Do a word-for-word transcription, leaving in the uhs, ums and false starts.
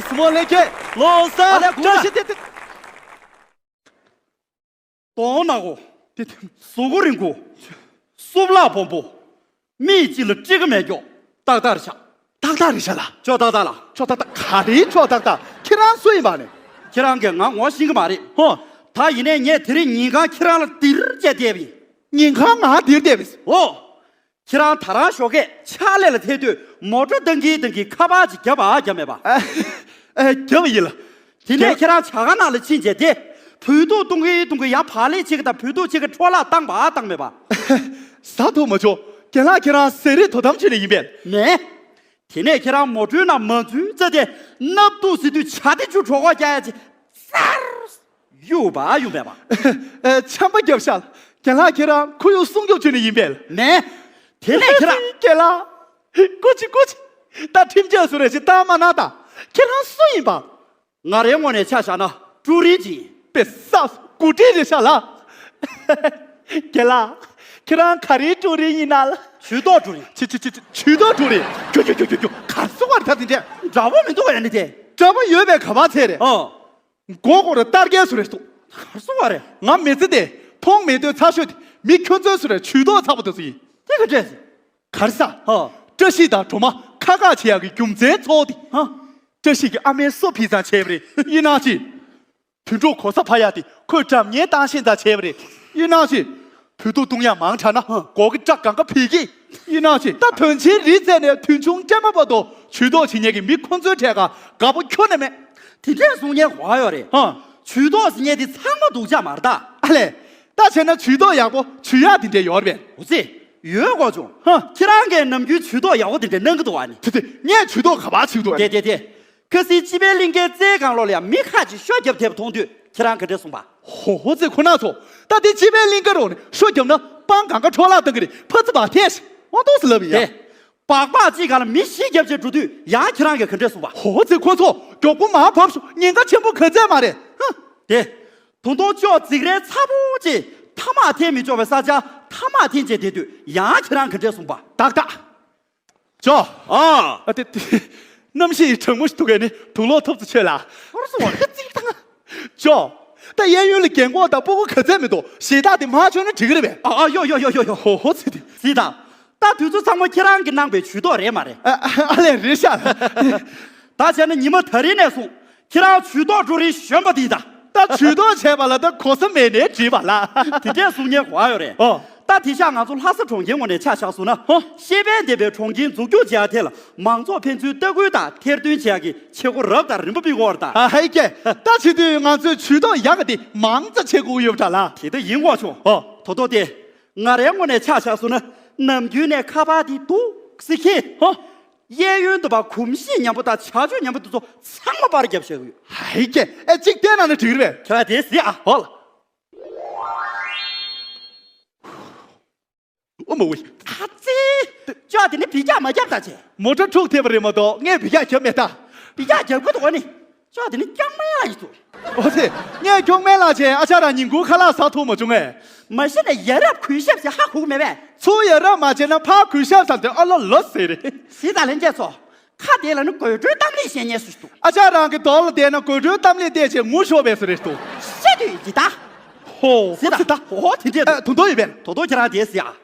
སུ་མོ་ལེན་མཁན། ལོ་ས། ཨ་ལས་ཁུ་བཀྲ་ཤིས་བདེ་ལེགས། གདོང་ནག་པོ། དེ་དེ། གཟུགས་པོ་རིང་པོ། གསུབ་ལག་སྦོམ་པོ། མིག་གཅིག་ལ་སྤྲིས་ཀ་མེད་མགྱོགས། ཏག་ཏག་རེད་ཤག་ཏག་ཏག་རེད་ཤག་ལགས། ཅོག་ཏག་ཏག་ལགས། ཅོག་ཏག་ཏག་ག་རེ་ཅོག་ཏག་ཏག་ཁྱེད་རང་སུ་ཡིན་པ་ནི། ཁྱེད་རང་གིས་ང་ངོ་ཤེས་ཀྱི་མ་རེད། ཧོ། ད་ཡིན་ནའི་ངས་དེ་རིང་ཉིན་གང་ཁྱེད་རང་ལ་ལྡིར་བྱས་བསྡད་པ་ཡིན། ཉིན་གང་ང་ལྡིར་བསྡད་པ་ཡིན། ཨོ། ཁྱེད་རང་ད་རང་ཞོགས་ཀས་ཕྱག་ལས་ལ་ཐད་དུས་མོ་ཊ་བཏང་གིན་བཏང་གིན་ཁ་པར་ཅིག་བརྒྱབ་པ་བརྒྱབ་མེད་པ། ཨ། ཨ། བརྒྱབ་པ་ཡིན་ལགས། དེ་ནས་ཁྱེད་རང་ཇ་ཁང་ནང་ལ་ཕྱིན་བྱས་དེ། བོད་ཐུག་བཏུང་གིན་བཏུང་གིན་ཡར་བག་ལེབ་ཕྱེད་ཀ་དང་བོད་ཐུག་ཕྱེད་ཀ་འཕྲོ་བརླག་བཏང་པ་བཏང་མེད་པ། ཟ་ཐུབ་མ་བྱུང་། རྒན་ལགས་ཁྱེད་རང་ཟས་རིགས་དོ་དམ་བྱས་ནས་ཡིན་པས། མེད། དེ་ནས་ཁྱེད་རང་མོ་ཊའི་ནང་མ་འཛུལ་ཙམ་དེ་སྣབས་དུག་ཟེར་དུས་བྱ་དེ་ཆུ་གྲོད་ཁོག་རྒྱག་ཡ་ཅིག་སར་གཡུག་པ་གཡུག་མེད་པ། ཨེ། ཆམ་པ་བརྒྱབ་ཤག་རྒན་ལགས་ཁྱེད་རང་ཁོར་ཡུག་སྲུང་སྐྱོབ་བྱས་ནས་ཡིན་པས། མེད། དེ་ནས་ཁྱེད་རང་། རྒན་ལགས། སྐུ་མཁྱེན་སྐུ་མཁྱེན། ད་ཁྲིམས་ཆད་བཟོ་རེ་ཞིག་བཏང་མ་གནང་དང་། ཁྱེད་རང་སུ་ཡིན་པ། ང་རའི་ངོས་ནས་ཆ་བཞག་ན་ཀྲུའུ་རིན་ཅིག་ཡིན། དཔེ་བསགས་སོ། འགོ་ཁྲིད་རེད་ཤག་ལགས། རྒན་ལགས། ཁྱེད་རང་ག་རེའི་ཀྲུའུ་རིན་ཡིན་ན་ལགས། ཇུས་གཏོགས་ཀྲུའུ་རིན། ཇུས་གཏོགས་ཀྲུའུ་རིན། ཁྱོད་ཁྱོད་ཁྱོད་ཁྱོད་ཁྱོད་ག་རེ་གསུང་བ་རེད་ད་དེ་འདྲས། འདྲ་པོ་མི་འདུག་ག་ཡ་ནི་དེ། འདྲ་པོ་ཡོད་པའི་ག་པར་ཚད་རེད། ཨོ། མགོ་སྐོར་ར་སྟར་གས་སུ་རེད་འདུག་ག་རེ་གསུང་བ་རེད། ང་མི་ཚེ་དེ་མཐོང་མེད་དུས་ཚ་ཤོས་དེ་མི་ཁྱོད་ཚོའི་སུ་རེད། ཇུས་གཏོགས་ཚ་པོ་དེ་ཚོ་ཡིན། དེ་ག་འདྲས། ག་རེ་ཟ། ཧ། བཀྲ་ཤིས་དང་སྒྲོལ་མ་ཁ་ཁ་བྱེད་ཡག་གི་རྒྱུ་མཚན་གཙོ་བོ་དེ། ཧ། བཀྲ་ཤིས་ཀྱི་ཨ་མའི་སོ་ཕུད་ཙང་བྱས་པ་རེད། ཡིན་ནའང་ཅི། དུད་འགྲོ་གོ་ས་ཕར་ཡག་དེ་ཁོས་འགྲམ་ཉལ་བཏང་ཤེས་ཙང་བྱས་པ་རེད། ཡིན་ནའང་ཅི། བོད་ཐུག་བཏུང་ཡག་མང་དྲགས་ན་མགོ་གི་སྐྲ་གང་ག་ཕིག་གི། ཡིན་ནའང་ཅི། ད་དོན་ཆེན་རིགས་བཙལ་ནས་དུས་ཆུང་སྤྲད་མ་བར་དུ་ཇུས་གཏོགས་བྱེད་མཁན་གྱི་མི་ཁོ་ཚོའི་གྲས་ཀ་དགའ་པོ་ཁྱོན་ནས་མེད། དེ་འདྲས་གསུང་མཁན་ག་པར་ཡོད་རེད། ཧ། ཇུས་གཏོགས་ཟེར་མཁན་དེ་ཚང་མ་སྡུག་ཅག་མ་རེད་ད། ཨ་ལས། ད་བྱས་ན་ཇུས་གཏོགས་ཡག་པོ་ཇུས་ཡག་དེ་འདྲས་ཡོད་རེད་པས། འོ་ཙི། ཡོད་གོ་བྱུང་། ཧ། ཁྱེད་རང་གིས་ནམ་རྒྱུན་ཇུས་གཏོགས་ཡག་པོ་དེ་འདྲས་གནང་གི་འདུག་ཨ་ནི། དེ་དེ་ངས་ཇུས་གཏོགས་ག་པར་བྱེད་ཀྱི་འདུག་ཨ་ནི། དེ་དེ་དེ། ཁ་སང་སྤྱི་པའི་གླིང་ཀའི་རྩེད་སྒང་ལོགས་ལ་ཡང་མི་ཁ་ཅིག་ཤོ་རྒྱབ་བསྡད་པ་མཐོང་དུས་ཁྱེད་རང་ག་འདྲས་གསུངས་པ། ཧོ་ཧོ་ཙི་ཁོ་ན་ཚོ། ད་དེ་སྤྱི་པའི་གླིང་ཀ་རོགས་ནས་ཤོ་རྒྱབ་ན་སྤང་གང་ག་འཕྲོ་བརླག་བཏང་གི་རེད། ཕ་ཚི་བ་ཐེ་ཤི་དབང་ཏོག་སི་ལབ་ཡིན་ཡ། དེ། སྦག་སྦག་གཅིག་སྒང་ལ་མི་བཞི་རྒྱབ་བྱས་འགྲོ་དུས་ཡང་ཁྱེད་རང་གིས་ག་འདྲས་གསུངས་པ། ཧོ་ཙི་ཁོ་ཚོ་མགྱོགས་པོ་མར་བབས་ཤོག་ཉེན་ཁ་ཆེན་པོ་ག་ཚད་མ་རེད། ཧ། དེ། ད་དུང་ཅོག་འཛིང་རན་ཚ་པོ་ཅིག་ཐ་མག་འཐེན་མི་ཆོག་པའི་ས་ཆར་ཐ་མག་འཐེན་བྱས་བསྡད་དུས་ཡང་ཁྱེད་རང་ག་འདྲས་གསུངས་པ། ཏག་ཏག་ཅོག་ཨ། ཨ་དེ་དེ། གནམ་གཤིས་གྲང་མོ་ཞིག་འདུག་གས་ནི་དུག་ལོག་ཐུབ་ཚོ་ཆོད་ལ། ཨོ་ར་སོང་བ་རེད། ཙིག་དང་། ཅོག་ད་གཡས་གཡོན་ལ་རྒན་གོག་དང་སྤུ་གུ་ག་ཚད་མི་འདུག་ཞེ་དྲག་དེ་མར་ཆོད་ན་འགྲིག་གི་རེད་པས། ཨ་ཨ་ཡོ་ཡོ་ཡོ་ཡོ་ཡོ། ཧོ་ཧོ་ཙི་དེ། ཙི་དང་། ད་དུས་ཚོད་ཚང་མ་ཁྱེད་རང་གིས་གནང་པའི་ཇུས་གཏོགས་རེད་མ་རེད། ཨ་ཨ་ལས་རེད་ཤག་ད་བྱས་ན་ཉི་མ་ད་རིང་ནས་བཟུང་ཁྱེད་རང་ཇུས་གཏོགས་ཀྲུའུ་རིན་གཞོན་པ་དེ་ཡིན་ད། ད་ཇུས་གཏོགས་བྱས་པ་ལ་ད་གོ་ས་མེད་ནའི་འགྲིག་པ་ལ། དེ་འདྲས་གསུང་མཁན་ག་པར་ཡོད་རེད། ཨོ། ད་དེང་སང་ང་ཚོ་ལྷ་ས་གྲོང་ཁྱེར་ངོས་ནས་ཆ་བཞག་སོང་ན། ཧོ། ཤེས་དཔལ་ལྡན་པའི་གྲོང་ཁྱེར་འཛུགས་སྐྱོང་བྱེད་ཡག་ཐད་ལ་མང་ཚོགས་ཕན་ཚུན་ལྟ་སྐུལ་དང་ཐེར་འདོན་བྱེད་ཡག་གི་བྱེད་སྒོ་རབ་དང་རིམ་པ་སྤེལ་དགོས་པ་རེད་ད། ཨ་ཧའི་ཀྱེ། ད་བྱེད་དུས་ང་ཚོས་ཇུས་གཏོགས་ཡག་ག་དེ་མང་ཙམ་བྱེད་དགོས་ཀྱི་ཡོད་པ་འདྲ་ལ། དེ་ད་ཡིན་དགོས་བྱུང་། ཨོ། ད་དོ་དེ། ང་རའི་ངོས་ནས་ཆ་བཞག་སོང་ན་ནམ་རྒྱུན་ནས་ཁ་པར་དེ་འདུག་སེ་འཁྱེར། ཧོ། གཡས་གཡོན་དུ་བ་གོམས་གཤིས་ཉམས་པོ་དང་བྱ་སྤྱོད་ཉམས་པོ་དེ་ཚོ་ཚང་མ་པར་བརྒྱབ་བཞག་གི་ཡོད། ཧའི་ཀྱེ། ཨེ་གཅིག་བལྟས་ན་ནི་འགྲིག་རེད་པས། ཁྱོད་དེ་གཟིགས་ཨ། ཧོ་ལ། ཨོ་མ་ཝི། ཨ་ཙི། ཅོག་དེ་ནི་བི་རྒྱག་མ་རྒྱབ་ད་ཅེ། མོ་ཊ་འཁྲུག་ཐེབས་པ་རེད་མ་གཏོགས་ངས་བི་རྒྱག་རྒྱབ་མེད་ད། བི་རྒྱག་རྒྱབ་དགོས་འདུག་ཨ་ནི། ཅོག་དེ་ནི་སྐྱོག་མེ་ལ་ཡིན་ཚུ། ཨོ་ཙི། ངས་སྐྱོག་མེ་ལ་ཅེ་ཨ་ཅག་རང་ཉིན་གུང་ཁ་ལག་ཟ་ཐུབ་མ་བྱུང་ངས། མ་གཞི་ནས་ཡ་རབས་གུས་ཞབས་ཟེར་ཧ་གོ་གི་མེད་པས། ཚུར་ཡ་རབས་མ་བྱས་ན་ཕར་གུས་ཞབས་ཟེར་དེ་ཨ་ལ་ལོ་ཟེར་རེད། ཟི་ད་ལན་རྒྱས་ཚོ། ཁ་བདེ་ལ་ནི་དགོད་བྲོའི་གཏམ་ལས་བཤད་ཉན་སུ་ཞིག་འདུག་ཨ་ཅག་རང་གི་རྡོ་ལ་བསྡད་ན་དགོད་བྲོའི་གཏམ་ལས་བལྟས་བྱས་ངུ་ཤོར་བས་སུ་རེད་འདུག་ཤེས་དུས་ཡིན་གྱི་ད། ཧོ་ཧོ་ཙི་ད། ཧོ་ཧོ་དེ་འདྲས་འདུག་ཨ་དུང་དོ་ཡིན་པས། དོ་དོ་ཁྱེད་རང་དེ་ཟེར་ཡ།